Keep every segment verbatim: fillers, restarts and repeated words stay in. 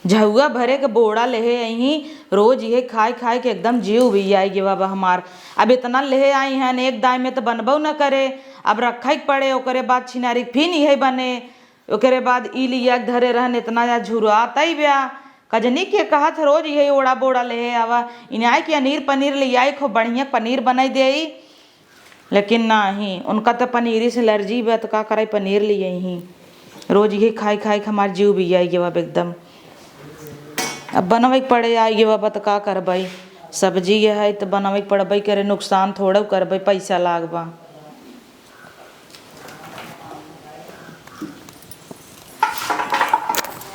झउआ भरे के बोड़ा लेहे अइहीं, रोज इहे खाइ खाइ के एकदम जीव उबियाइ गे बा हमार। अब एतना लेहे आइहीं, एक दाईं में त बनबउ न करे, अब रखइ के पड़े, ओकरे बाद छिनारी के फिन इहे बने, ओकरे बाद ई लिया के धरे रहन, एतना या झुरातइ ब्या। कजनी के कहत ह, रोज इहे ओड़ा बोड़ा लेहे आवा, इनाइ के अनीर पनीर लियाइ, खूब बढ़िया पनीर बनाइ देई। लेकिन नाहीं, उनका त पनीरी से एलर्जी बा, त का करइ, पनीर लियइहीं। रोज इहे खाइ खाइ के हमार जीव उबियाइ गे बा एकदम। अब बनवइ के पड़े आइ गे बा, त का करबइ, सब्जी इहे है त बनवइ के पड़बइ करे, नुकसान थोड़उ करबइ, पइसा लाग बा।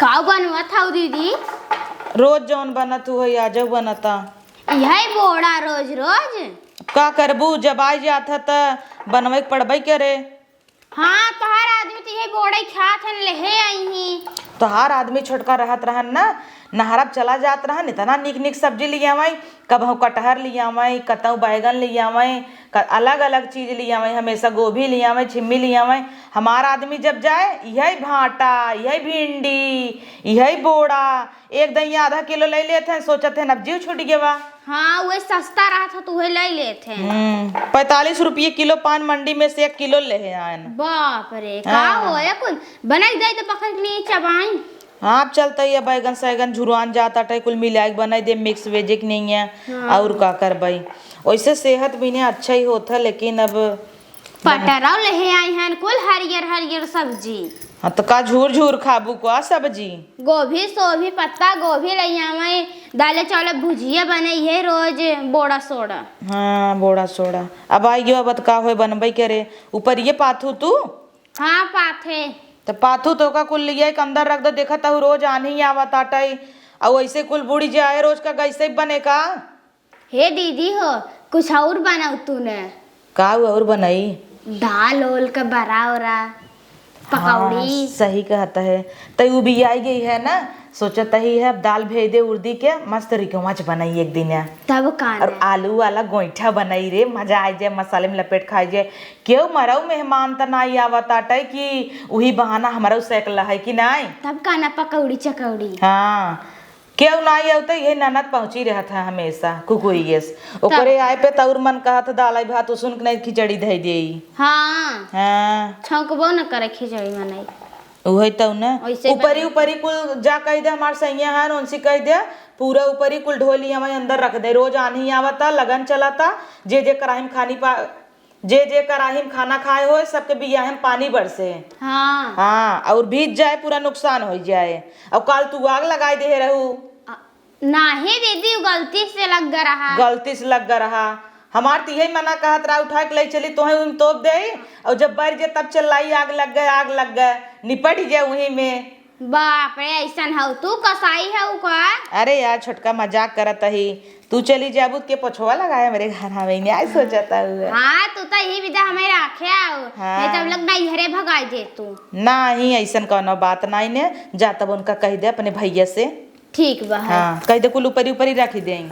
का बनवत हऊ दीदी? रोज जउन बनत हुवइ, आजउ बनता। इहइ बोड़ा रोज रोज? का करबू, जब आइ जात ह त बनवइ के पड़बइ करे। हाँ, तोहार आदमी त इहइ बोड़इ खात हन, लेहे अइहीं। तोहार आदमी छोटका रहत रहन न, नहरप चला जात रहन, एतना नीक नीक सब्जी लियावइ, कबहुँ कटहर लियावइ, कतहु बैगन लियावइ, क-, अलग अलग चीज लियावइ, हमेसा गोभी लियावइ, छिम्मी लियावइ। हमार आदमी जब जाइ, इहइ भाँटा, इहइ भिंडी, इहइ बोड़ा, एक दइया आधा किलो लइ लेत हैं, सोचत हैं, अब जीव छूटि गे बा। हाँ, उहइ सस्ता रहत ह, त उहइ लइ लेत हैं। हम्म, पैंतालीस रुपये किलो पान मंडी में से एक किलो लेहे आएन। बाप रे, का हाँ। होए कुल? बनइ दे त पकड़ के नहीं चबाई। हाँ, अब चलतइ, अब बैगन सैगन झुरवान जात अटइ, कुल मिलाइ के बनइ दे, mix veg के नहीं है, हाँ। अउर का करबइ? ओइसे सेहत भी नहीं अच्छा ही होत है, लेकिन अब पटरौ लेहे आइ हन, कुल हरियर हरियर सब्जी। हाँ, त का झूर झूर खाबू का सब्जी? गोभी सोभी, पत्ता गोभी लइ आवइ, दाले चावले भुजिया बनइ है रोज, बोड़ा सोड़ा। हाँ, बोड़ा सोड़ा। अब आइ गयो, अब त का होए, बनबइ करे। ऊपर ये पाथू तू? हाँ, पाथे। त पाथू तोका कुल लियाइ के अंदर रख दे, देखत हऊ रोज आन्ही आवत आटइ, अउ अइसे कुल बुड़ि जाए, रोज का गैसे बने का? हे दीदी हो, कुछ अउर बनाउ तू न। का अउर बनाई? दाल ओल क बरा ओरा, हाँ, पकौड़ी। सही कहत है। तई उबियाई गई है ना, सोचत ही है अब दाल भेज दे उर्दी के, मस्त रिकवाच बनाई एक दिन है। तब का अउर न? आलू वाला गोइठा बनाई रे, मजा आइ जाए, मसाले में लपेट खाइ जाए। केहू मरऊ मेहमान त नाई आवत आटै कि उही बहाना हमरऊ सैकला है कि नाई? तब का न, पकौड़ी चकौड़ी। हाँ, केहू नाई आवत, यही ननद पहुँची रहत है हमेसा कुकुइये से। ओकरे आए पे तउर मन कहत है दाल भात उसुन के नहीं खिचड़ी धई देई। हाँ। हाँ। छौंकबो न करे खिचड़ी मनई। उहे तउ न। ओइसे उपरी, उपरी कुल जा कहि दे, हमार सैया हन, उनसे कहि दे, पूरा उपरी कुल ढोली हमारे अंदर रख दे। रोज आन्ही आवता, लगन चलता, जे जे कराही में खानी पा-, जे जे कराही में खाना खाए होए, सबके बियाहे में पानी बरसे। हाँ। हाँ, अउर भीज जाए, पूरा नुकसान होइ जाए। अउर काल तू आग लगाइ देहे रहू। अ, नाहीं दीदी, उ गलती से लग ग रहा। गलती से लग ग रहा। हमार त इहे मना कहत रहा, उठाइ के लइ चली, तोहे उन तोप देई, अउर जब बर जे तब चिल्लाई, "आग लग गए, आग लग गए," निपट जे उही में। बाप रे, अइसन हउ तू, कसाई हउ का? अरे यार, छोटका मजाक करत ही। तू चली जाबू त के पोछवा लगाए हमरे घर हवे ने, आई सोचत हउ। हाँ, तू त इही विधा हमें राखे आउ। हाँ। नहीं त हम लोग नैहरे भगाइ दे तू। नाहीं, अइसन कउनो बात नाहीं ने, जा तब उनका कहि दे अपने भइया से। ठीक बा, है। हाँ, कहि दे कुल उपरी उपरी रखि देई।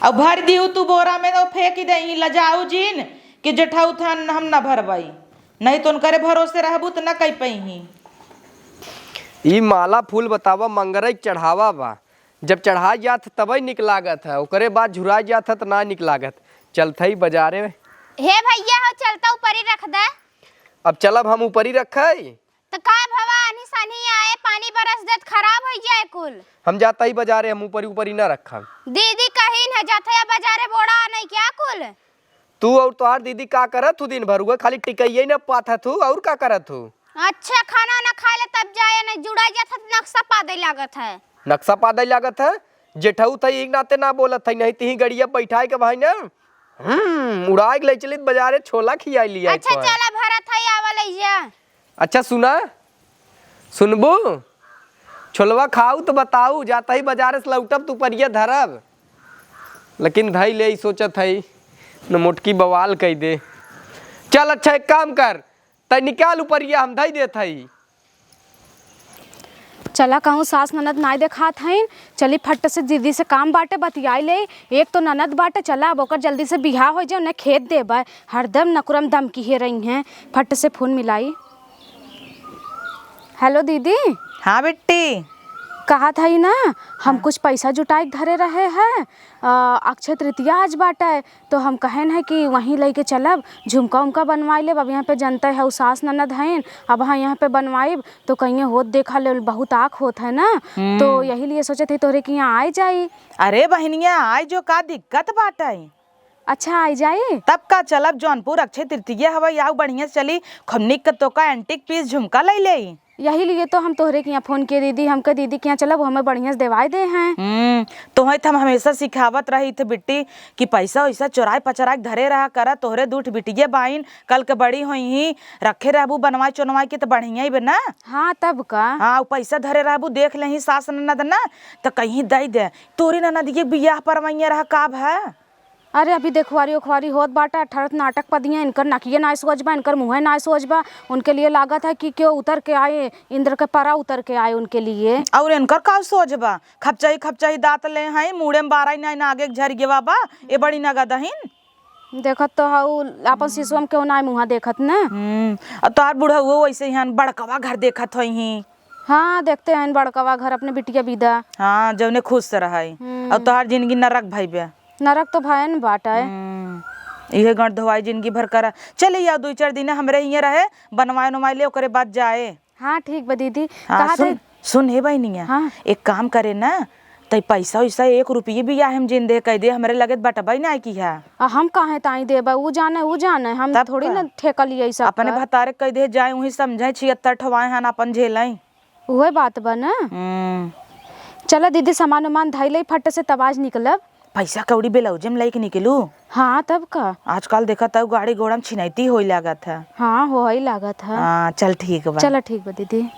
अउ भर दिहु तू बोरा में, त फेंकि देई, लजाऊ जिन कि जेठऊ थन हम न भरबई। नहीं त उनकरे भरोसे रहबू त न कइ पइहीं। ई माला फूल बतावा, मंगरई के चढ़ावा बा। जब चढ़ाइ जात ह तबही निक लागत ह, ओकरे बाद झुराइ जात ह त ना निक लागत। चलत हई बजारे। हे भइया हो, चलता उपरी रख दे। अब चलब हम उपरी रखई? त का भवा, आन्ही सान्ही आए, पानी बरस दे त खराब होइ जाए कुल। हम जात हई बजारे, हम उपरी उपरी ना रखब। दीदी कहिन है जात है बजारे बोड़ा नहीं क्या कुल? तू अउर तोहार दीदी का करत हू दिन भर? उहे खाली टिकइये न पाथत हू, अउर का करत हू? अच्छा, खाना ना खाए ले तब जाए, नहीं जुड़ाइ जात है, नक्शा पादे लागत है। नक्शा पादे लागत है? जेठऊ त एक नाते ना बोलत है, नहीं तिही गड़िया बैठाए के भाई ना, हम्म, उड़ाए के ले चलित बजारे, छोला खियाई लिया अच्छा, चला भरत है, आवा ले जा। अच्छा सुना, सुनबू? छोलवा खाऊ त बताऊ, जात ही बजारे से लौटब त उपरिया धरब। लेकिन धई ले, ई सोचत हई, न मोटकी बवाल कइ दे। चल अच्छा, एक काम कर, तै निकाल उपरिया, हम धई देत हई। चला कहूँ सास ननद नाई देखात हईन, चली फट से दीदी से काम बाटे बतियाई ले। एक तो ननद बाटे, चला अब ओकर जल्दी से बियाह होइ जाए, उन्हें खेत देबे, हरदम नकुरम धमकी हे रही हैं। फट से फोन मिलाई। हेलो दीदी। हाँ बिट्टी। कहत हई ना, हम हाँ। कुछ पैसा जुटाइ के धरे रहे हैं, अ, अक्षय तृतीया आज बाटइ, तो हम कहेन है कि वहीं लइके चलब, झुमका उमका बनवाइ लेब। अब यहाँ पे जनतइ हउ, सास ननद हइन, अब हाँ यहाँ पे बनवाइब तो कहिए होत देखा ले बहुत आँख होत है ना, हम्म। तो यही लिए सोचत हई तोहरे के यहाँ आइ जाई। अरे बहिनिया, आइ जो, का दिक्कत बाटइ? अच्छा, आइ जाई। तब का, चलब जौनपुर, अक्षय तृतीया हवइ, आउ बढ़िया से चली, खूब निक क तोका antique piece झुमका लइ लेई। यही लिए तो हम तोहरे के यहाँ फोन किए दीदी, हमके दीदी के यहाँ चलब, वो हमें बढ़िया से देवाइ देहैं। हम्म, तोहइ त हम हमेसा सिखावत रही थे बिट्टी कि पैसा वैसा चोराइ पचराइ के धरे रहा करा, तोहरे दू ठे बिटिये बाइन, कल के बड़ी होइहीं, रखे रहबू बनवाइ चोनवाइ के त बढ़िया ही बे ना। हाँ, तब का। हाँ, उ पैसा धरे रहबू, देख लेहीं सास ननद ना, त कहिहीं दइ दे। तोरी ननदिये के बियाह परवइया रहा, का भा? अरे, अभी देखवारी ओखवारी होत बाटा, ठरत नाटक पदिया, इनकर नकिये नाय सोझ बा, इनकर मुँहे नाय सोझ बा। उनके लिए लागत है कि केउ उतर के आए, इंद्र के परा उतर के आए उनके लिए। अउर इनकर का सोझ बा? खपचही खपचही दाँत ले हैं, मूड़े में बारह नाय नागे के झरिगेवा बा, ए बड़ी नगदहिन। देखत तो हउ, आपन सिसवा में केउ नाय मुँहा देखत न। हम्म, अउर तोहार बुढ़उओ वइसे ही हन, बड़कवा घर देखत होइहीं। हाँ, देखते हैं बड़कवा घर अपने बिटिया बिदा। हाँ, जउने खुस से रहइ। हम्म। अउर तोहार जिनगी नरक भइबे। नरक तो भयन बाटइ। हम्म, इहे गँड़ धोवाई जिनगी भर करा। चलि आउ दुइ चार दिन हमरे हियाँ रहे, बनवाइ उनवाइ ले, ओकरे बाद जाए। हाँ, ठीक बा दीदी। हाँ, कहत सुन, है सुन हे बहिनिया, हाँ। एक काम करे ना, तइ पैसा वैसा एक रुपिये बियाहे में जिन दे कहि दे, हमरे लगे त बटबइ नाहीं किहा। आ हम काहे ताईं देबइ, उ जानइ, उ जानइ, हम तब थोड़ी का? न ठेका लियइ सब अपने का। भतारे कहि दे जाए, उहीं समझइ छिहत्तर ठवाए हन, आपन झेलइ। उहे बात बा न। हम्म। चला दीदी, सामान उमान धइ लेई फट से, तब आज निकलब। पैसा कौड़ी ब्लाउजे में लइके निकलू। हाँ, तब का। आजकल देखत हउ गाड़ी घोड़ा में छिनैती होइ लागत है। हाँ, होइ लागत है। हाँ, चल ठीक बा। चला ठीक बा दीदी,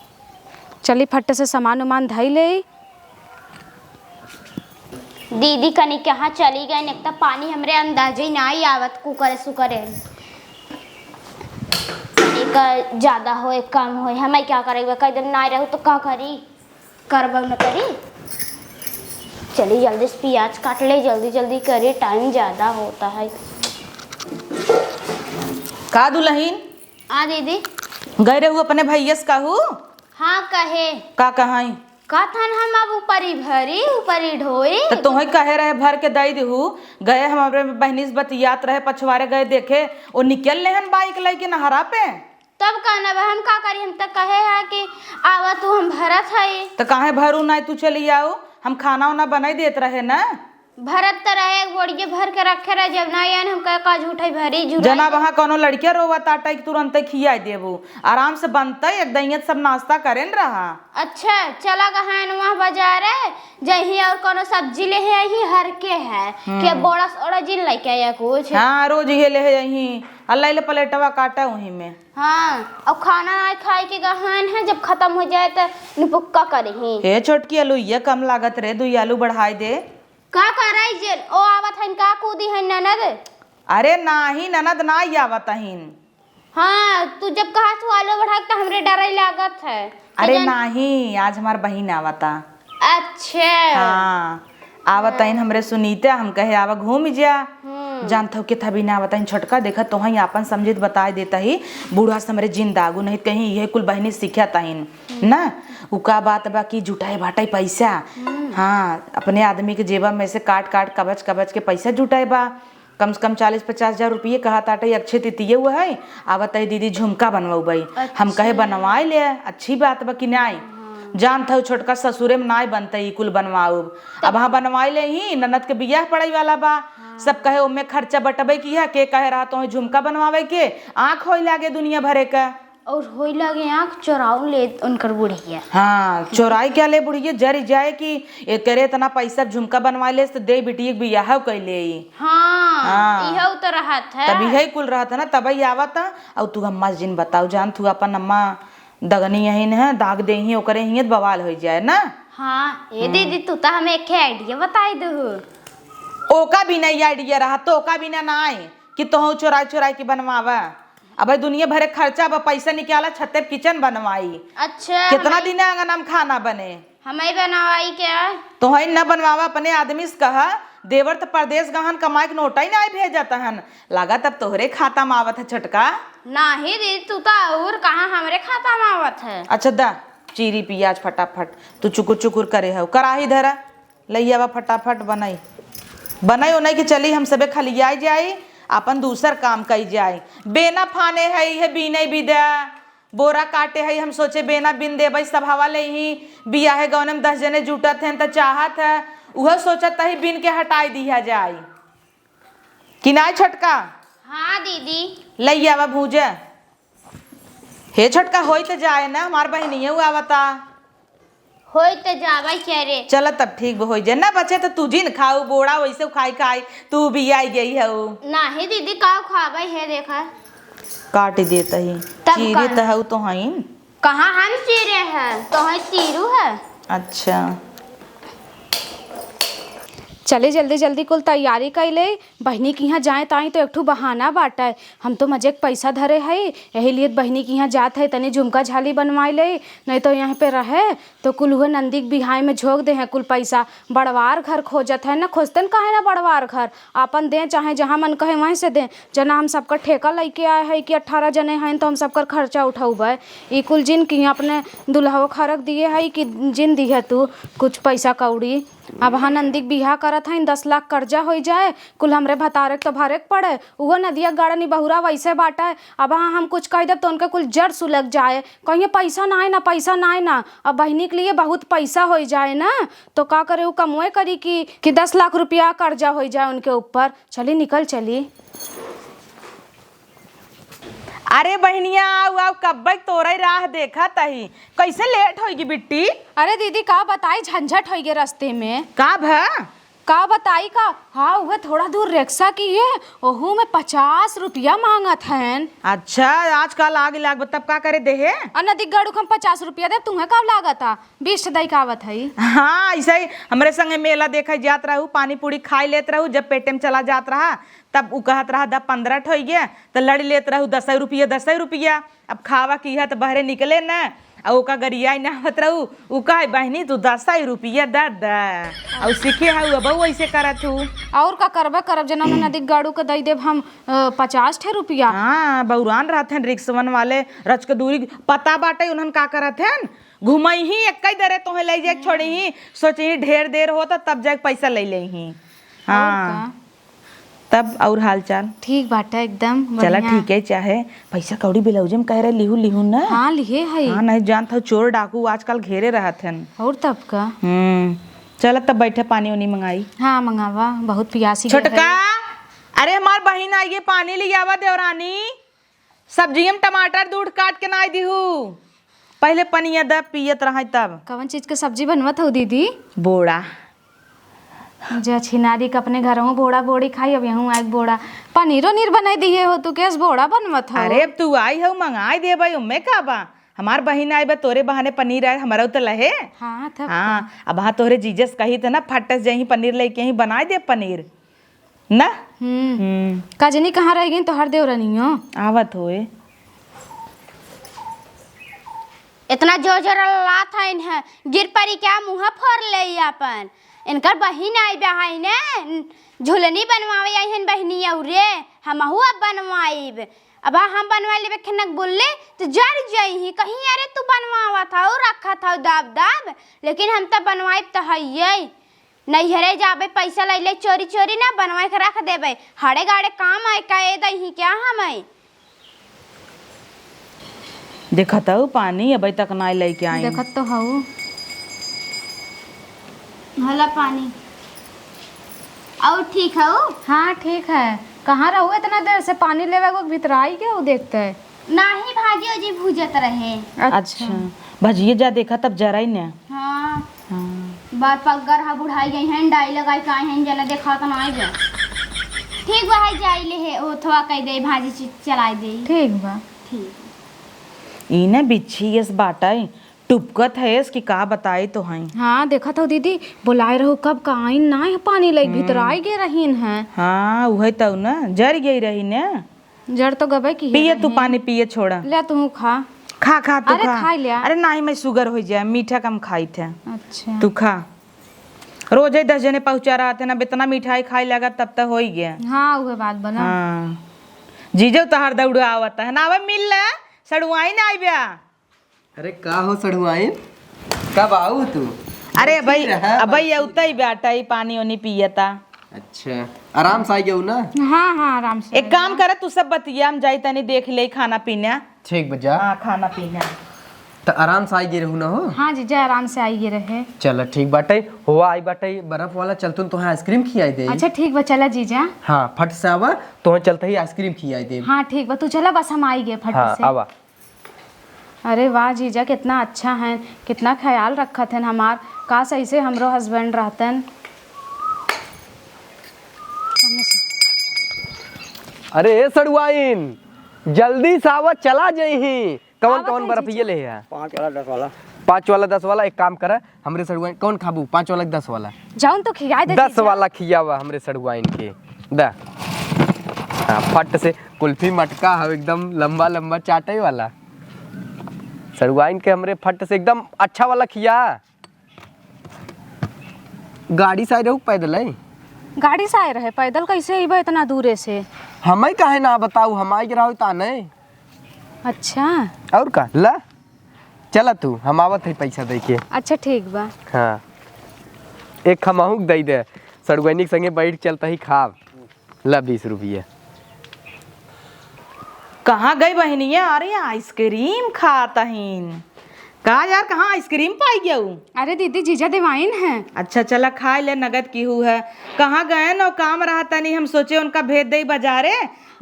चली फट से सामान उमान धइ लेई। दीदी कनी कहाँ चली गइन, एक त पानी हमरे अंदाजे नाहीं आवत, कुकरे सुकरे। कनी का ज्यादा होए, कम होए, हमइ का करइ, कहि देब नाहीं रहू त का करी, करबउ न करी। चली जल्दी से पियाज काट लेई, जल्दी जल्दी करी, टाइम ज्यादा होत है। का दुलहिन? हाँ दीदी। गइ रहू अपने भइया से कहू? हाँ, कहे। का कहइँ? कहत हन हम अब उपरी भरी, उपरी ढोई। त तोहइ कहे रहे भर के दइ दिहू। गए हम अपने बहिनी से बतियात रहे, पछवारे गए देखे, ओ निकल लेहन बाइक लइके नहरा पे। तब का न बा, हम का करी, हम त कहे है कि आवा तू, हम भरत हई। त काहे भरू नाहीं, तू चली आउ, हम खाना उना बनाइ देत रहे न। भरत त रहे, एक बोरिये भर के रखे रहे, जब नाहीं आइन, हम कहे का झूठइ भरी झुराई। जना वहाँ कउनो लड़किया रोवत आटइ कि तुरंतइ खियाइ देबू। आराम से बनतइ, एक दइयत सब नाश्ता करेन रहा। अच्छा, चला गहन वहाँ बजारे, जइहीं अउर कउनो सब्जी लेहे अइहीं, हर के है। हम्म। के बोड़ा सोड़ा जिन लइके आया कुछ। हाँ, रोज इहे लेहे अइहीं। आ लइले प्लेटवा काटा उहीं में। हाँ, अउर खाना नाहीं खाइ के गहन है, जब खतम होइ जाए त निपुक्का करिहीं। हे छोटकी, आलू ये कम लागत रे, दुइ आलू बढ़ाइ दे। का करइ जे, ओ आवत हइन, का कूदी हइन ननद? अरे नाहीं, ननद नाहीं आवत हइन। हाँ, तू जब कहत हू आलू बढ़ा के, त हमरे डरइ लागत है कि अरे जान- नाहीं, आज हमार बहिन आवता। अच्छा। हाँ, आवत हइन हमरे सुनीता, हम कहे आवा घूमि जा। हम्म। जानत हउ केथा बिना आवत हइन छोटका, देखा तोहइ आपन समझित बताइ देत ही, बूढ़ा से हमरे जिन दागू, नहीं त कहीं इहे कुल बहिनी सिखत हइन। ना, उ का बात बा कि जुटाए बाटइ पैसा। हम्म। हाँ, अपने आदमी के जेबा में से काट काट कबच कबच के पैसा जुटाए बा। कम से कम चालीस पचास हजार रुपिये कहत आटइ, अक्षय तृतीये हुआ है, आवत है दीदी झुमका बनवउबइ। हम कहे अच्छा। बनवाइ ले, अच्छी बात बा कि नाहीं। हाँ। जानत हउ छोटका ससुरे में नाहीं बनतइ ई कुल बनवाउब। अब हाँ बनवाइ लेहीं, ननद के बियाह पड़इ वाला बा। हाँ। सब कहे ओमे खर्चा बटबइ किहा, के कहे रहा तोहइ झुमका बनवावइ के, आँख होइ लागे दुनिया भरे का। अउर होइ लागे आँख चोराउ ले उनकर बुढ़िया। हाँ, चोराइ का ले बुढ़िया, जरि जाए कि एकरे एतना पैसा झुमका बनवाइ लेस त देइ बिटिया के बियाह कइ लेई। हाँ, हाँ। इहउ त रहत है। तब इहइ कुल रहत है ना, तबइ आवत है। अउर तू अम्मा जिन बताउ जान, तू आपन अम्मा दगनी यही न है, दाग देही ओकरे हियत बवाल होइ जाए ना। हाँ, ए हम्म। दीदी, तू त हमें एक idea बताइ दहू। ओका बिना ई idea रहा, तोका बिना नाहीं कि तोहउ चोराइ चोराइ के बनवावा। अबइ दुनिया भरे खर्चा बा, पैसा निकाला, छते पे kitchen बनवाई। अच्छा, केतना हमइ दिन अंगना में खाना बने? हमइ बनवाई क्या? तोहइ न बनवावा, अपने आदमी से कहा, देवर त परदेस गहन कमाइ के नोटइ नाहीं भेजत हन। लागत अब तोहरे खाता में आवत है छोटका। नाहीं दीदी, तू त अउर कहाँ हमरे खाता में आवत है। अच्छा दा, चीरी पियाज फटाफट। तू चुकुर चुकुर करे हउ, कराही धरा, लइ आवा फटाफट, बनई, बनई ओनई के चली, हम सबे खलियाई जाई, आपन दूसर काम कई जाई। बेना फाने है, इहे बीनई बिदा, बोरा काटे है, हम सोचे बेना बिन देबई, सभावा ले ही बियाहे गौने में दस जने जुटत हैं त चाहत है, उहो सोचत ही बिन के हटाई दिया जाई। कि नाय छोटका? हाँ दीदी। लइ आवा भूजा। हे छोटका, होई त जाए ना, हमार बहिनियो आवता। होई त जावे के रे। चल तब ठीक बा, होई जाए ना, बचे त तू जिन खाऊ, बोड़ा वैसे खाई खाई तू भी आई गई हऊ। नाही दीदी, का खावे है, देखा। काट देत ही। तब चीरे का? त हऊ तो हईन। कहाँ हम चीरे हैं, तो है चीरू है। अच्छा। चले जल्दी जल्दी कुल तैयारी कइ ले, बहिनी के यहाँ जाए ताई तो एक ठू बहाना बाटे। हम तो मजे के पैसा धरे हई, यही लिए बहिनी के यहाँ जात हई, तनी झुमका झाली बनवाए ले, नहीं तो यहाँ पे रहे तो कुल उहे नंदी के बिहाई में झोंक दे हैं कुल पैसा। बड़वार घर खोजत है ना, खोजतन काहे ना बड़वार घर, आपन दे चाहे जहाँ मन कहे वहीं से दे। जना हम सबका ठेका लइके आए हई कि अठारह जने हैं तो हम सबकर खर्चा उठउबे। ई कुल जिन की अपने दुल्हवा खरक दिए हई कि जिन दिहे तू कुछ पैसा कौड़ी। अब हाँ नंदी के बियाह करत हईन, दस लाख कर्जा होइ जाए, कुल हमरे भतारे के तो भरे के पड़े। उहो नदिया के गाड़ा निबहुरा वैसे बाटे। अब हाँ हम कुछ कह देब तो उनके कुल जड़ सुलग जाए, कहिए पैसा नाय ना, पैसा नाय ना। अब बहिनी के लिए बहुत पैसा होइ जाए ना, तो का करे, उ कमवे करी कि, कि दस लाख रुपया कर्जा होइ जाए उनके ऊपर। चली निकल चली। अरे बहिनिया, आउ, आउ, कब्बे क तोरइ राह देखत अही। कइसे लेट होइगी बिट्टी? अरे दीदी, का बताई, झंझट होइगे रस्ते में। का भ? का बताई का? हाँ, उहे थोड़ा दूर रिक्शा किहे, ओहू में पचास रुपया माँगत हएन। अच्छा, आजकल आग लाग, तब का करे देहे? अ नदी गड़ू क हम पचास रुपया देब, तुहें का लागत आ? बीस ठे दई का आवत हई। हाँ, अइसे ही हमरे संगे मेला देखइ जात रहू, पानी पूड़ी खाइ लेत रहू, जब पेटे में चला जात रहा, तब उ कहत रहा, "द पन्द्रह ठो होइगे," त लड़ि लेत रहू, "दसइ रुपया, दसइ रुपया।" अब खावा किहा त बहरे निकले न, अउ ओका गरियाइ न आवत रहू, उ कहे, "बहिनी, तू दसइ रुपया द द।" अउ सीखे हउ, अबउ अइसे करत हू। अउर का करबे करब, जना उन्हें नदी गड़ू क दइ देब हम, अ, पचास ठे रुपया। हाँ, बउरान रहत हन रिक्सवन वाले, रच के दूरी पता बाटइ उन्हन का करत हन। घुमइहीं, एक्कइ दरे तोहे लइ जाइके छोड़इहीं, सोचइहीं ढेर देर होत तब जाइके पैसा लइ लइहीं। हाँ। अउर का? तब अउर हाल चाल? ठीक बाटे एकदम चला बढ़िया। ठीक है, चाहे पैसा कौड़ी ब्लाउजे में कहे रहे लिहू लिहू ना। हाँ, लिहे हई। हाँ, नहीं जानत हउ चोर डाकू आजकल घेरे रहत हन। अउर तब का? हम्म, चला तब बैठे पानी उनी मंगाई। हाँ, मंगावा, बहुत पियासी के छोटका, हई। अरे हमार बहिन आइगे, पानी लियावा देवरानी। सब्जियम टमाटर दूध काट के नाई दिहू। पहिले पनिया द पियत रहइ तब। कवन चीज के सब्जी बनवत हउ दीदी? बोड़ा। जा छिनारी के अपने घरहूँ बोड़ा बोड़ी खाई, अब यहूँ आइके बोड़ा। पनीर उनीर बनाइ दिहे हो तू, केस बोड़ा बनवत हउ? अरे अब तू आई हउ मंगाइ देबइ, ओम्मे का बा? हमार बहिन आइ बा, तोरे बहाने पनीर आइ, हमरउ त लहे। हाँ, तब हाँ, का? अब हाँ तोहरे जीजस कही त ना फटस जइहीं पनीर लइके ही बनाइ दे पनीर। ना? हम्म। हम्म। का जनी कहाँ रहि गइन तोहार देवरनियो? आवत होए। एतना जोर जोर लात हइन है, गिर परी क्या मुँह फोर लेइ आपन। इनकर बहिन आइ बा हइन, झुलनी बनवावे आइ हइन बहिनी अउरे, हमहू अब बनवाइब। अब हम बनवाइ लेबे खनक बोलले त जर जइहीं, कहीं अरे तू बनवावत हउ, रखत हउ दाब दाब, लेकिन हम त बनवाइब त हइये। नैहरे जाबे, पैसा लइले चोरी चोरी ना बनवाइ के रख देबे। हाड़े गाड़े काम आए का ए दही क्या हमें? देखत हउ, पानी अबे तक नाई लइके आई। देखत तो हउ। भला पानी। अउर ठीक हउ? हाँ, ठीक है। कहाँ रहू इतना देर से? पानी लेवे को भीतर आई गयो देखते। नाही, भाजी ओजी भूजत रहे। अच्छा। अच्छा, भजिए जा, देखा तब जराई न। हाँ। हाँ। बार पग्गर हा बुढ़ाई गई हैं, डाई लगाई का हैं, जना देखात नाही बा। ठीक बा, हाय जाई ले हे, ओथवा कह दे, भाजी च-, चलाई दे। ठीक बा। ठीक। ई न बिच्छी यस बाटइ, टुपकत हयस कि का बताई तोहई। हाँ, देखत हउ दीदी, बोलाए रहू कब का आइन नाही पानी लइके भीतर हम्म। आई गे रहीन हैं। हाँ, उहइ तउ न, जर गई रही न। जर तो गबे की पिए तू रहे। पानी पिए छोड़ा। ले तू खा। खा, खा, तू अरे खा। खाई ल्या। अरे नाही, मैं sugar होइ जाए, मीठा कम खाइत है। अच्छा। तू खा। रोजइ दस जने पहुँचा रहत है ना, अब इतना मिठाई खाइ लगा तब त होइ गया। हाँ, उहे बात बना। हाँ। जीजो तोहार दौड़ा आवत है ना, अब मिल ले, सड़ुआइन आइब्या। अरे का हो सड़ुआइन, कब आऊ तू? अरे अबई, रहा, अबई अउतई बाटई, पानी ओनी पियता। अच्छा, आराम से आई गऊ ना? हाँ, हाँ, आराम से एक आई काम गया। करा, तू सब बतिया, हम जाई तनी देख ले खाना पीना। ठीक बा, जा। हाँ, खाना पीना। त आराम से आई गए रहू ना हो? हाँ जीजा, आराम से आई गए रहे। चल ठीक बाटई, हुआ आई बाटई बर्फ वाला, चल तुम तोहे आइसक्रीम खियाई दे। अच्छा ठीक बा, चला जीजा। हाँ, फट से आवा, तोहे चलते ही आइसक्रीम खियाई दे। हाँ ठीक बा, तू चला, बस हम आई गए फट हाँ, से। आवा। अरे वाह जीजा, कितना अच्छा है, कितना ख्याल रखत हैं हमार। काश ऐसे हमरो हस्बैंड रहतन। अरे ए सड़ुआइन, जल्दी से आवा, चला जइही। कौन आवा कौन ताई बर्फिया जीजा। ले है? पाँच वाला, दस वाला। पाँच वाला, दस वाला। एक काम करा, हमरे सड़ुआइन कौन खाबू, पाँच वाला कि दस वाला? जौन तो खियाए दे दस जीजा। वाला खियावा हमरे सड़ुआइन के। दा। हाँ, फट से कुल्फी मटका हव एकदम लंबा लंबा चाटे वाला। सड़ुआइन के हमरे फट से एकदम अच्छा वाला खिया। गाड़ी से आए रहू पैदल है? गाड़ी से आए रहे, पैदल कैसे अइबा इतना दूरे से? हमें काहे ना बताऊ, हम आए रहू ता नहीं। अच्छा। और का ला, चला तू, हम आवत है पैसा दे के। अच्छा ठीक बा। हाँ, एक हमहू के दे दे, सड़ुआइन के संगे बैठ चलता ही खाब। ला बीस रुपया। कहाँ गई बहिनिया? अरे आइसक्रीम खात हईन। का यार, कहाँ आइसक्रीम पाई गऊ? अरे दीदी, जीजा देवाइन है। अच्छा चला खाए ले, नगद की हु है। कहाँ गए न, काम रहा तनी, हम सोचे उनका भेज दे बाजारे,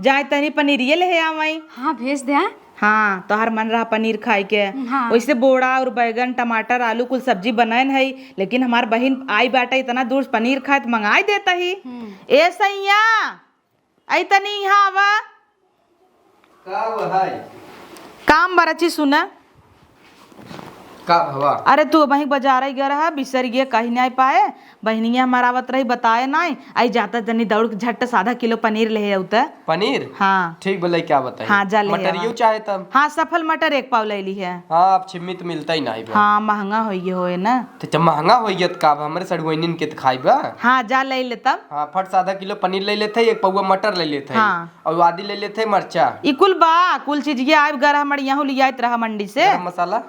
जाए तनी पनीरिये ले आवाई। हाँ भेज दे। हाँ, तोहार मन रहा पनीर खाए के। हाँ। वैसे बोड़ा और बैगन, टमाटर, आलू कुल सब्जी बनैन है, लेकिन हमार बहिन आई बाटे इतना दूर से पनीर खाए त मंगाई देता ही। हम्म। ए सैया, आई तनी यहाँ आवा। का हुआ है? काम बरची सुना। का भवा? अरे तू वहीं बाजार ही गया रहा, बिसर गए, कहीं नहीं पाए। बहिनिया हमार आवत रही, बताए नाई, आई जाता तनी दौड़ के झट से आधा किलो पनीर ले आऊ त। पनीर? हाँ। ठीक बोले, क्या बताई? हाँ, जा ले मटरियो आवा। चाहे तब? हाँ, सफल मटर एक पाव ले ली है। हाँ, अब छिम्मी तो मिलता ही नहीं बा। हाँ, महंगा होइए होए ना। तो जब महंगा होइए तो का, अब हमरे सड़ुआइनिन के तो खाई बा। हाँ, जा ले ले तब। हाँ, फट से आधा किलो पनीर ले लेते, एक पौवा मटर ले लेते। हाँ। और आदि ले लेते मरचा। ई कुल बा, कुल चीज ये आइब गरह मड़िया हो लियाइत रहा मंडी से। गरम मसाला?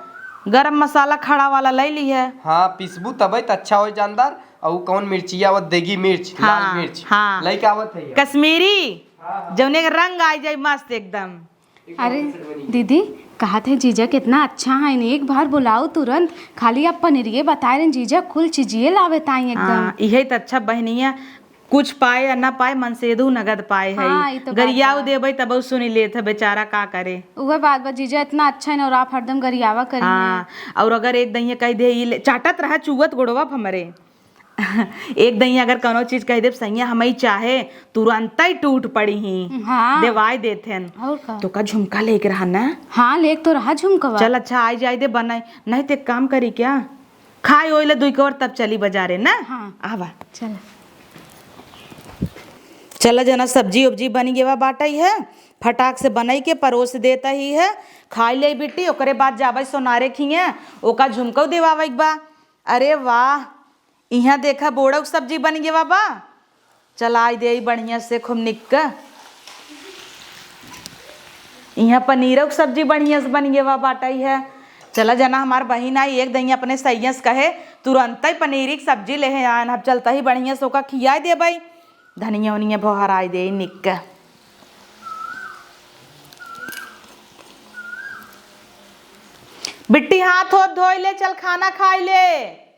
गरम मसाला खड़ा वाला ले ली है। हाँ, पीसबू तबे तो अच्छा हो जानदार। और कौन मिर्चिया आवत, देगी मिर्च, लाल हाँ, मिर्च। हाँ। लइके आवत है ये। कश्मीरी, हाँ, हाँ। जौने के रंग आ जाए मस्त एकदम। अरे दीदी, कहत है जीजा कितना अच्छा है, एक बार बुलाओ तुरंत। खाली आप पनीरिये बताए रहे, जीजा कुल चीजिए लावे ताई एकदम। हाँ, इहे त अच्छा बहनिया, कुछ पाए या ना पाए, मन से एदू नगद पाए है। हाँ, ई तो बात गरियाऊ बा। देबै तब सुनी लेत है बेचारा, का करे। उहे बात बा, जीजा इतना अच्छा है ना, और आप हरदम गरियावा करी हाँ, हैं। और अगर एक दहिया कह दे, "ई ले," चाटत रहा चुअत गोड़वा प हमरे। एक दहिया अगर कौनो चीज कह देब, सैया हमई चाहे तुरंतई टूट पड़ी ही। हाँ। देवाई देथेन। और का? तो का झुमका लेके रहा ना? हाँ, लेके तो रहा झुमकवा। चल अच्छा, आई जाए दे बनाई, नहीं तो एक काम करी क्या, खाए ओइले दुई कवर तब चली बाजारे ना? हाँ। आवा। चल। चला जना, सब्जी उब्जी बन गेवा बाटई है, फटाक से बनई के परोस देता ही है, खाई ले बिट्टी, ओकरे बाद जाबे सोनारे खिए, ओका झुमकऊ देवावे के बा। अरे वाह, इहाँ देखा बोड़ऊ के सब्जी बन गेवा बा, चलाई देई बढ़िया से खूब निक्का। इहाँ पनीरौ के सब्जी बढ़िया से बन गेवा बाटई है। चला जना हमार बहिन आई, एक दहिया अपने सैया से कहे, तुरंतई पनीरी के सब्जी लेहे आयन, हम चलता ही बढ़िया से ओका खियाई देबई, धनिया उनिया भोहराई देई निक्का। बिट्टी हाथ होत धोई ले, चल खाना खाई ले।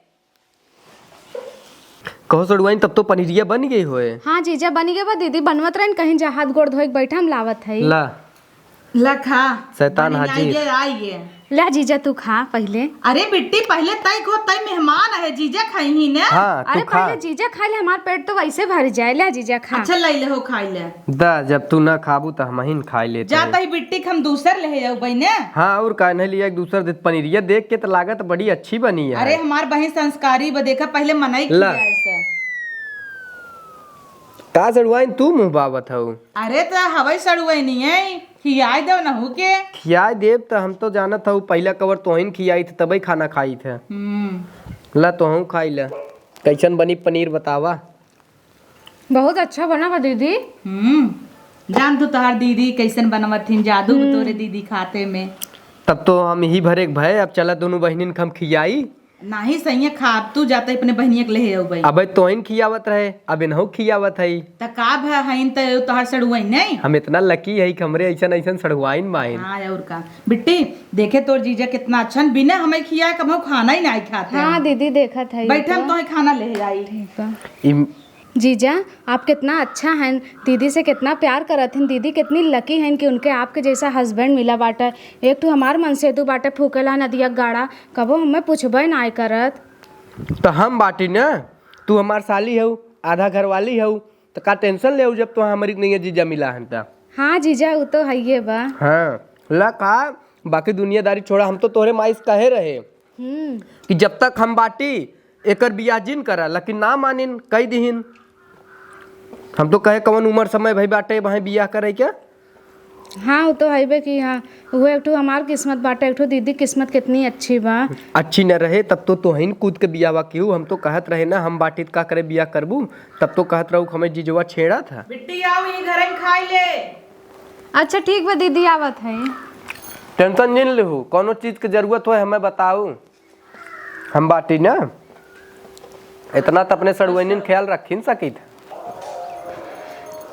कहो सड़ुआइन, तब तो पनीरिया बन गई होए। हाँ जीजा, बन गए बा दीदी, बनवत रहन, कहीं जा हाथ गोड़ धोए के बैठा, हम लावत है। ला। ला खा। शैतान बन हाजी। आइए, आइए। ला जीजा तू खा पहले। अरे बिट्टी, पहले तय को, तय मेहमान है, जीजा खाई ही ने। हाँ, तू अरे खा। पहले जीजा खा ले, हमार पेट तो वैसे भर जाए। ला जीजा खा। अच्छा ले ले हो, खाई ले। दा, जब तू ना खाबू त हमहिन खाई लेते जा हैं। तही बिट्टी के हम दूसर ले जाऊ बहिने। हाँ, और का नहीं लिया, एक दूसर दे पनीरिया देख के त लागत बड़ी अच्छी बनी है। अरे हमार बहिन संस्कारी बा, देखा पहले मनई ला। खिया ऐसे। का सड़ुआइन तू मुँह बावत हऊ? अरे त हवई सड़ुआइन है, खियाई देव नहू के। खियाई देव त हम तो जानत हऊ पहला कवर तोहिन खियाई थे तबे खाना खाई थे। हम्म। ला तोहू खाई ले। कैसन बनी पनीर बतावा? बहुत अच्छा बना बा दीदी। हम्म, जान तू तोहार दीदी कैसन बनवत हिन, जादू बा हम्म। तोरे दीदी खाते में। तब तो हम ही भरे के भय, अब चला दोनों बहिनिन के हम खियाई। नाही सैया खाब, तू जाते अपने बहिनिया के लेहे अउबे। अबे तोहिन खियावत रहे, अब इनहू खियावत हई। त का भ हईन त तोहार सड़ुआइन नहीं? हम इतना lucky हई कि हमरे अइसन अइसन सड़ुआइन बाइन। हाँ, अउर का। बिट्टी, देखे तोर जीजा कितना अच्छा, बिना हमें खियाए कबहूँ खाना ही नाही खाते हाँ हैं। दीदी, देखत हई बैठे, हम तो। तोहे खाना लेहे आई। ठीक बा। इम- जीजा, आप कितना अच्छा हैं, दीदी से कितना प्यार करत हैं। दीदी कितनी lucky हैं कि उनके आपके जैसा husband मिला बाटे। एक ठो हमार मनसेदू बाटे फूकेला नदिया गाड़ा, कबो हमें पूछबे नाय करत। त हम बाटी न, तू हमार साली हऊ, आधा घरवाली हऊ, त का tension लेऊ जब तो हमरी नैया जीजा मिला हन त। हाँ जीजा, उ तो हइये बा। हाँ, ला का, बाकी दुनियादारी छोड़ा, हम तो तोहरे माई से कहे रहे हम्म। कि जब तक हम बाटी, एकर बियाह जिन करा, लेकिन ना मानिन, कई दिहिन। हम तो कहे कवन उमर समय भई बाटे, वहीं बियाह करे के। हाँ, उ तो हइबे कि हाँ, उहे एक ठो हमार किस्मत बाटे, एक ठो दीदी किस्मत कितनी अच्छी बा। अच्छी न रहे, तब तो तोहिन कूद के बियाहवा किहू। हम तो कहत रहे ना, हम बाटी त का करे बियाह करबू, तब तो कहत रहू कि हमें जीजवा छेड़ा था। बिट्टी, आओ, ये घर में खाई ले। अच्छा, ठीक बा दीदी, आवत है। Tension जिन लेहू, कौनो चीज के जरूरत होए, हमें बताऊ। हम बाटी ना, इतना त अपने सड़ुआइनिन ख्याल रखी न सकित।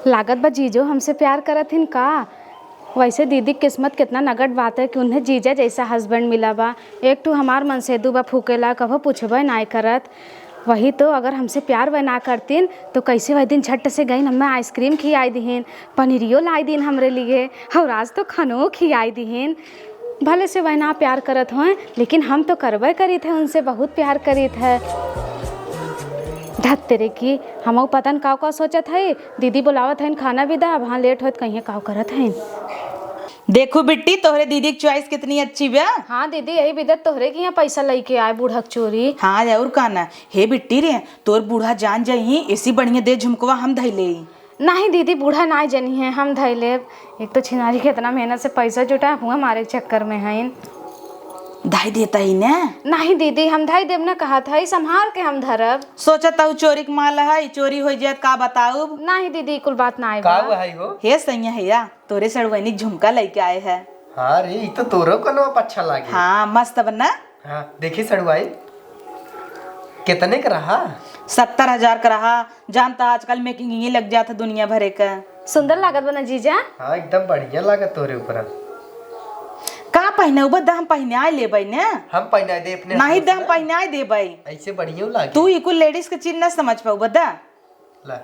लागत बा जीजो हमसे प्यार करत हिन का? वैसे दीदी के किस्मत कितना नगद बात है कि उन्हें जीजा जैसा husband मिला बा। एक ठो हमार मनसेदू बा फूकेला, कभो पूछबे नाय करत। वही तो, अगर हमसे प्यार वह ना करतीन तो कैसे वह दिन झट से गईन हमें ice cream खियाई दिहिन, पनीरियो लाई दीन हमरे लिए, और आज तो खानो खियाई दिहिन। भले से वह ना प्यार करत हों, लेकिन हम तो करबे करीत है, उनसे बहुत प्यार करीत है। धत तेरे की, हमहू पता न काव काव सोचत है। दीदी बुलावत है, खाना भी दा, अब हाँ late होत कहिए काव करत है। देखू बिट्टी, तोहरे दीदी की choice कितनी अच्छी बा। हाँ दीदी, यही बिदत तोहरे के यहाँ पैसा लेके आए बूढ़ा के चोरी। हाँ, और का ना। हे बिट्टी रे, तोर बूढ़ा जान जाई, ऐसी बढ़िया दे झुमकवा हम धई ले। नहीं दीदी, बूढ़ा नाय जनी है, हम धई लेब। एक तो छिनारी के इतना मेहनत से पैसा जुटाए, हुआ हमारे चक्कर में हईन। धई देता ही ना। नहीं दीदी, हम धई देब ना, कहा था, ई संभाल के हम धरब। सोचत हूँ चोरी के माल है, चोरी हो जाए का बताऊब। नहीं दीदी, कुल बात ना आए का बा। हुआ है हो? हे सैया हैया, तोरे सड़ुआइनी के झुमका लेके आए है। हाँ रे, ई तो तोरो कनवा पर अच्छा लागे। हाँ, मस्त बना। हाँ, देखी सड़ुआइन, कितने का रहा? सत्तर हजार का रहा। जानता आजकल making ही लग जात है दुनिया भरे का। सुंदर लागत बना जीजा। हाँ, एकदम बढ़िया लागत तोरे ऊपर। का पहने उबे द हम पहनाए लेबै ने। हम पहनाए दे अपने नहीं हाथ द हम से। पहनाए देबै। ऐसे बढ़िया लागे। तू ई कुल ladies के चीज ना समझ पाऊ बता। ला।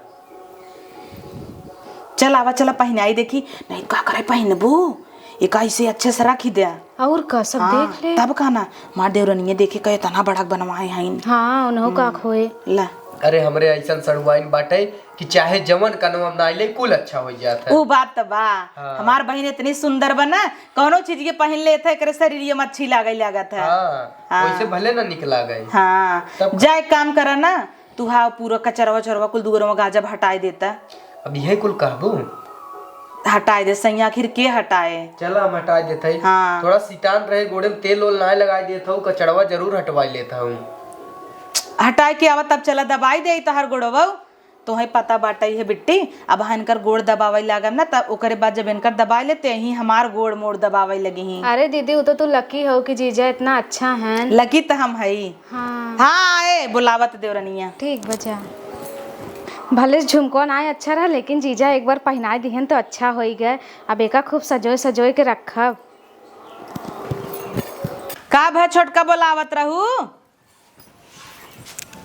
चल आवा, चला पहिनाई देखी। नहीं का करे पहिनबू, एका ऐसे अच्छे से रखी दे। और का सब हाँ, देख ले। तब का ना, मार देवरनिया देखे का इतना बड़ा बनवाए हईन। हाँ, उन्हों का हम्म। खोए। ला। अरे हमरे ऐसन सड़ुआइन बाटे कि चाहे जवन कनवा में ना आइले, कुल अच्छा हो जात है। ऊ बात त बा। हाँ। हमार बहिन इतनी सुंदर बना, कौनो चीज के पहिन लेत है, एकरे शरीर में अच्छी लागे लागत है। हाँ, हाँ। वैसे भले ना निक लागे। हाँ। तब जा एक काम करा ना, तू हाव पूरा कचरवा वचरवा कुल दुअरवा गाजब हटाए देता। अब इहे कुल कहबू? हटाए दे सैया, आखिर के हटाए? चला हम हटाए देत हई। हाँ। थोड़ा सिटान रहे, गोड़े में तेल ओल नाय लगाए देत हऊ, कचड़वा जरूर हटवाए लेत हऊ। हटाए के आवा तब चला दबाई दे तोहार गोड़वा। तोहे पता बाटे है बिट्टी, अब हनकर गोड़ दबावे लागब ना, तब ओकरे बाद जब इनकर दबाए ले, ते ही हमार गोड़ मोड़ दबावे लगी ही। अरे दीदी, वो तो तू lucky हो कि जीजा इतना अच्छा है। Lucky तो हम हई। हाँ। हाँ, ए, बुलावत देवरनिया। ठीक बा, जा। भले झुमको ना अच्छा रहा, लेकिन जीजा एक बार पहिनाए दिहन तो अच्छा होई गए। अब एका खूब सजोए सजोए के रखब। का भा छोटका बोलावत रहू?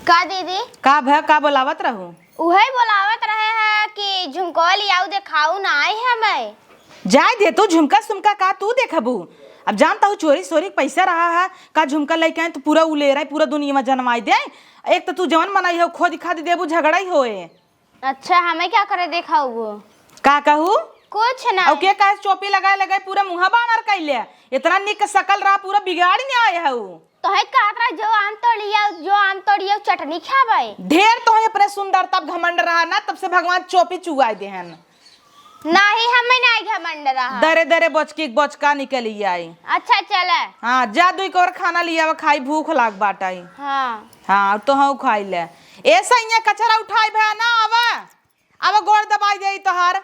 का दीदी? का भा, का बोलावत रहू? उहे बोलावत रहे है कि झुमको लियाऊ देखाऊ ना आई है मैं। जाए दे तू, झुमका सुमका का तू देखबू? अब जानता हूँ चोरी सोरी के पैसा रहा है, का झुमका लेके आए तो पूरा उलेरा है, पूरा दुनिया में जनवाई दे। एक तो तू जवन मनई हो, खोद खाद देबू, झगड़ा ही होए। अच्छा, हमें क्या करे देखाऊ वो? का कहू? कुछ ना। और के कहे चोपी लगाए लगाए पूरा मुँह बानर कैले? इतना निक सकल रहा, पूरा बिगाड़ी ने आए है उ। तोहे कहत रहा, जो आम तोड़िया, जो आम तोड़िया, चटनी खाबे। ढेर तोहे अपने सुंदरता घमंड रहा ना, तब से भगवान चोपी चुआए देहन। नाही, हमें नाही घमंड रहा। दरे दरे बचकी बचका निकली आई। अच्छा, चले। हाँ, जा दुई कोर खाना लियावा, खाई, भूख लाग बाटाई। हाँ। हाँ, तो हाँ खाई ले। ए सैया, कचरा उठाई भया ना, आवा। आवा, गोड़ दबाई दे तोहार।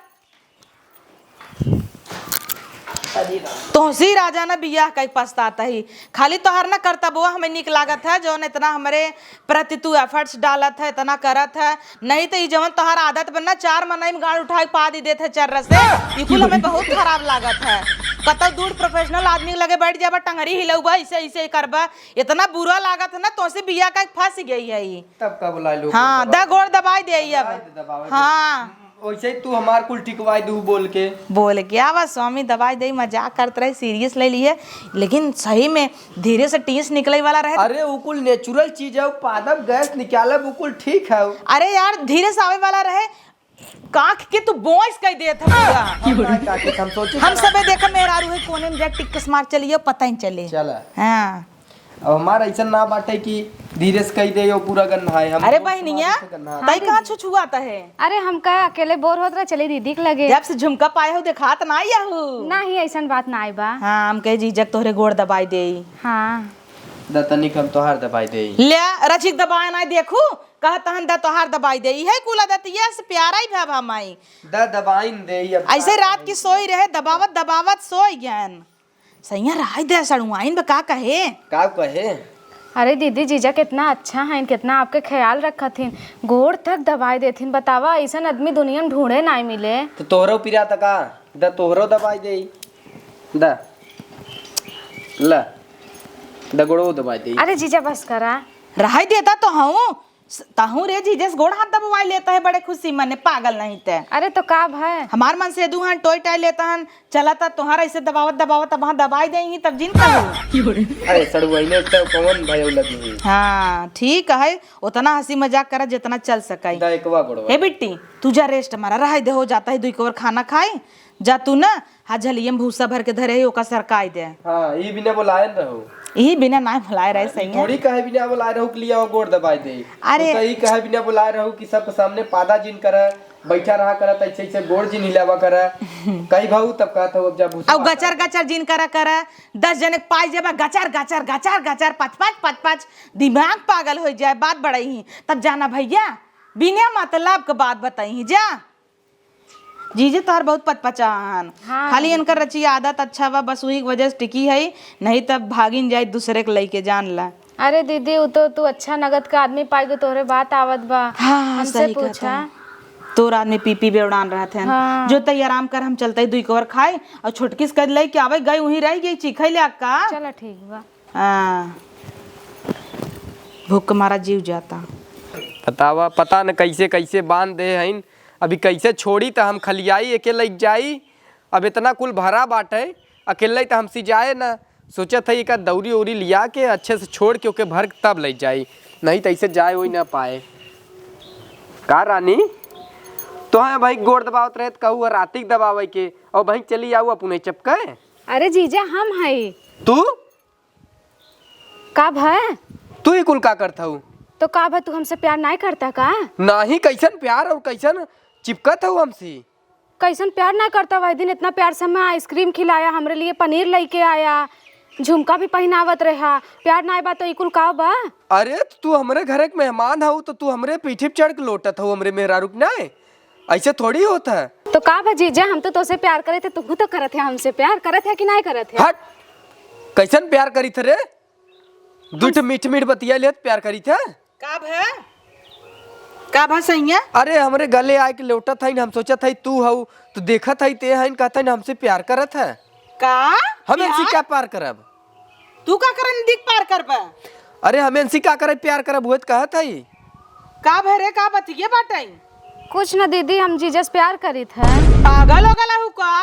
तोहसी राजा ना बियाह कई पछतात ही। खाली तोहार ना करतबवा हमें नीक लागत है, जौन इतना हमरे प्रति तू efforts डालत है, इतना करत है। नहीं तो ई जवन तोहार आदत बा ना, चार मनई में गाड़ उठाए के पादी देत है चर्र से, ई कुल हमें बहुत खराब लागत है। कतौ दूर professional आदमी के लगे बैठ जाबा, टंगरी हिलौबा, ऐसे ऐसे करबा, इतना बुरा लागत है ना, तोसे बिया का फंस गई है ई। तब का बुलाए लोग हाँ, दबाए द गोड़ दबाई दे अब। दबाए दे, दबाए दे। हाँ। वैसे ही तू हमार कुल टिकवाई दू बोल के। बोल के आवा स्वामी, दबाई दे, मजाक करत रहे, serious ले लिए, लेकिन सही में धीरे से टीस निकले वाला रहे। अरे, उ कुल natural चीज है, उ पादब गैस निकालब, उ कुल ठीक है। अरे यार, धीरे से आवे वाला रहे, काख के तू बोइस कह देत है पूरा। हम ना काखे, हम सोचे हम चला। सबे देखा मेहरारू है कोने में जा टिक के मार चलिए, पता ही चले। चला। हाँ। अब हमार ऐसा ना बाटे कि धीरे से कह दे, यो पूरा गन्ना है। हम अरे जोर से बहनिया, मारे से गन्ना है। तई कहाँ छुछुआत है? अरे, हमका अकेले बोर होत रहे, चली दीदी के लगे। जब से झुमका पाए हो, देखात ना आई आहू। नाही, ऐसन बात ना आई बा। हाँ, हम कहे जीजक तोहरे गोड़ दबाई देई। हाँ। द तनिक हम तोहार दबाई देई। ले, रचिक दबाए ना देखू, कहत हन द तोहार दबाई देई। है कुल आदतिया से प्यारा ही भा, भा माई। द दबाइन देई अब ऐसे का रात की करी? सोई रहे, दबावत दबावत सोई गयन। सैया रहाई दे, सड़ुआइन बा, का कहे? का कहे? अरे दीदी, जीजा कितना अच्छा हइन, कितना आपके ख्याल रखत हिन, गोड़ तक दबाई देथिन। बतावा, ऐसन आदमी दुनिया में ढूंढे नाई मिले। तो तोहरो पिरा त का? द तोहरो दबाई देई। द। ल। द गोड़ो दबाई देई। अरे जीजा, बस करा। रहाई देता तो हूँ। स-, तहूँ रे जीजस गोड़ हाथ दबवाई लेता है बड़े खुशी मने, पागल नहीं ते। अरे तो का भय? हमार मन से दू हाथ टोय टाय लेता हन, चला ता तोहार ऐसे दबावत दबावत अब हाँ दबाई देही तब जिन कहू। अरे सड़ुआइने तो कौन भयो लगी है? हाँ, ठीक है, उतना हंसी मजाक करा जितना चल सकाई। दा एकवा गोड़वा। हे बिट्टी, तू जा rest मारा, रहाई दे, हो जाता है दुई कोर खाना खाई, जा तू ना, हाँ, झलिये में भूसा भर के धरे ही, ओका सरकाई दे। हाँ, ई बिना बोलाए न रहू। ई बिना ना बोलाए रहे, हाँ, ई सही है। थोड़ी कहे बिना बोलाए रहू कि लिया गोड़ दबाई दे। अरे। तो ई कहे बिना बोलाए रहू कि सबके सामने पादा जिन करे, बैठा रहा करे, तो ऐसे ऐसे गोड़ जिन हिलावा करे। कही भाऊ तब कहत हो, अब जा भूसा अब भात गचर खा। गचर जिन करा करे, दस जने के पाई जेबा, गचर गचर गचर गचर, पच पच पच पच, दिमाग पागल हो जाए, बात बढ़ाई ही। तब जाना भैया, बिना मतलब के बात बताई ही, जा। जीजे तोहार बहुत पचपचा हन। हाँ। खाली इनकर रचिया आदत अच्छा बा, बस वही वजह से टिकी है, नहीं तब भागिन जाए दूसरे के लइके, जान ला। अरे दीदी, उ तो तू अच्छा नगद का आदमी पाई के तोहरे बात आवत बा। हाँ, हाँ, हमसे सही पूछा। कहता। तोर आदमी पी पी बेवड़ान रहत हन। हाँ। जो तई आराम कर, हम चलते दुई कवर खाए और छोटकी से कह लइके आवे, गई वहीं रह गई, चीखे ले अक्का। चला ठीक बा। हाँ। भूख के मारा जीव जाता। बतावा, पता न कैसे कैसे बांध दे हईन। अभी कैसे छोड़ी त हम खलियाई एके लइक जाई। अब इतना कुल भरा बाटे, अकेले त हमसे जाए न। सोचत है एका दौरी ओरी लिया के अच्छे से छोड़ के ओके भर के तब लइक जाई, नहीं त ऐसे जाए होई ना पाए। का रानी, तोहे भाई गोड़ दबावत रहे त कहू रातिक दबावे के, और भाई चली आऊ अपने चपके। अरे जीजा, हम हई। तू? का भय? तू ही कुल का करत हऊ? तो का भय, तू हमसे प्यार नाय करता का? नाही, कैसन प्यार और कैसन चिपकत हऊ हमसे? कैसन प्यार ना करता? वही दिन इतना प्यार से हमें ice cream खिलाया, हमरे लिए पनीर लइके आया, झुमका भी पहिनावत रहा। प्यार नाय बा तो ई कुल का बा? अरे, त तू हमरे घरे के मेहमान हऊ, तो तू हमरे पीठी पे चढ़ के लोटत हऊ, हमरे मेहरारू के नाय? ऐसे थोड़ी होत है। तो का भा जीजा, हम तो तोसे प्यार करे थे, तुहू तो करत है हमसे प्यार, करत है कि नाय करत है? हट, कैसन प्यार करी थे रे? दुइ ठे मीठ मीठ बतिया लेत प्यार करी थे। का भा? का भा सैया? अरे, हमरे गले आए के लौटत हईन, हम सोचत हई तू हऊ, तो देखत हई ते हईन, कहत हईन हमसे प्यार करत है। का? हम इनसे प्यार? का प्यार करब? तू का करे नदी के पार करबा? अरे, हम इनसे का करे प्यार करब, उहे त कहत हई। का भरे, का बतिये बाटई? कुछ न दीदी, हम जीजस प्यार करीत है। पागल हो गला हूँ का?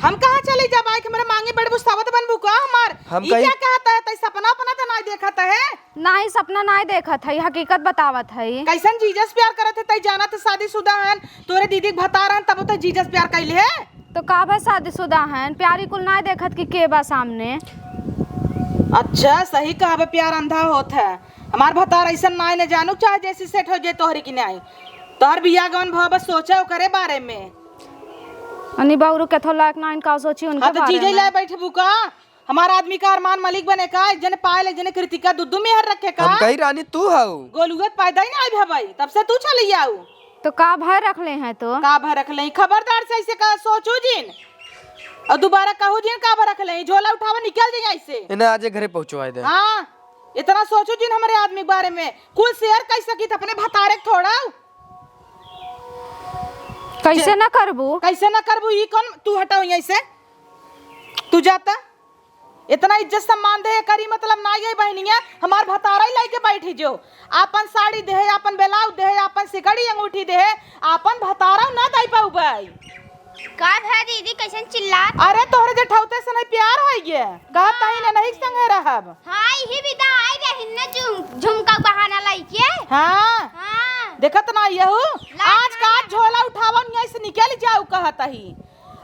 हम कहाँ चली जाब? आइके हमरे मांगे बड़बू सवत बनबू का हमार? हम ई कही क्या कहत है? तई सपना अपना त नाय देखत है? नाही, सपना नाय देखत है, हकीकत बतावत है। कैसन जीजस प्यार करत है? तई जानत है शादीशुदा हन, तोरे दीदी के भतार हन, तब तो जीजस प्यार कैले है। तो का भा शादीशुदा हन, प्यारी कुल नाय देखत कि के बा सामने? अच्छा, सही कहबे, प्यार अंधा होत है। हमार भतार ऐसन नाय न जानू, चाहे जैसी सेट हो जाए तोहरी की नाय। तोहर बियाह गवन भवा बस सोचा ओकरे बारे में। अनि बाउरू केथो लायक नाइन का सोची उनके हाँ, तो बारे जीजे में। लाए बैठबू का? हमार आदमी का अरमान मलिक बने का? एक जने पायल, एक जने कृतिका, दुद्दू मेहर रखे का? हम कही रानी तू हऊ। गोलुआ त पैदा ही नाय भई, तब से तू चली आऊ। तो का भय रख ले हैं तो? का भय रख ले? खबरदार से ऐसे का सोचू जिन। और दोबारा कहू जिन का रख ले, झोला उठावा निकल जाई ऐसे। इन्हें आज घरे पहुँचवाई दे। हाँ, इतना सोचू जिन हमरे आदमी के बारे में, कुल share कई सकी त अपने भतारे के थोड़ा। कैसे ना करबू? कैसे ना करबू? ई कौन, तू हटाओ यहीं से, तू जाता। इतना इज्जत सम्मान दे करी मतलब ना ये बहनिया, हमार भतारा ही लाइके बैठी जो। आपन साड़ी देहे, आपन ब्लाउज देहे, आपन सिकड़ी अंगूठी देहे, आपन भतारा ना दई पाउबई। का भा दीदी, कैसन चिल्लात? अरे तोहरे जेठौते से नहीं प्यार होई गे, कहत हई ना नहीं संगे रहब। हाँ, यही विदा आई रही न झुम-, झुमका बहाना लाइके। हाँ। हाँ। देखत ना यहू, लाज आज का ना। झोला उठावन यहीं से निकल जाऊ कहत ही।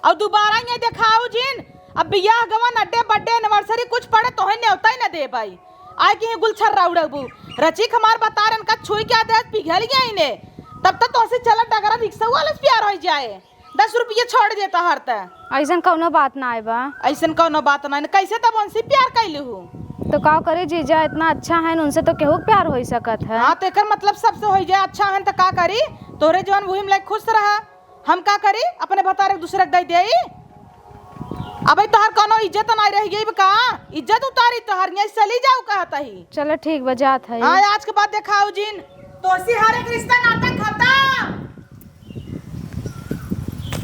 और दोबारा ये देखाऊ जिन, अब बियाह गवन, अड्डे बड्डे, anniversary कुछ पड़े तोहे न्योता ही न देबई। आए कि गुलछर्रा उड़बू। रचिक हमार बतारन का छुई के आदेश पिघल गया इने। तब तो तोसे चलत डगरा रिक्शा वाले से प्यार हो जाए। दस रुपये छोड़ देता हर त। ऐसन कौनो बात ना आए बा। ऐसन कौनो बात ना, कैसे तब उनसे प्यार कैलू हूँ? तो का करे जीजा, इतना अच्छा है, उनसे तो केहू के प्यार हो सकत है। हाँ, तो एकर मतलब सबसे हो जाए अच्छा है तो का करी? तोहरे जवन वही में लाइक खुश रहा। हम का करी? अपने भतारे के दूसरे के दे देई? अबे तोहर कौनो इज्जत ना रह गई बा का? इज्जत उतारी तोहर, यहीं चली जाऊ कहत ही। चलो ठीक बा, जात है। हाँ, आज के बाद देखाऊ जिन। तोसी हर एक रिश्ता नाता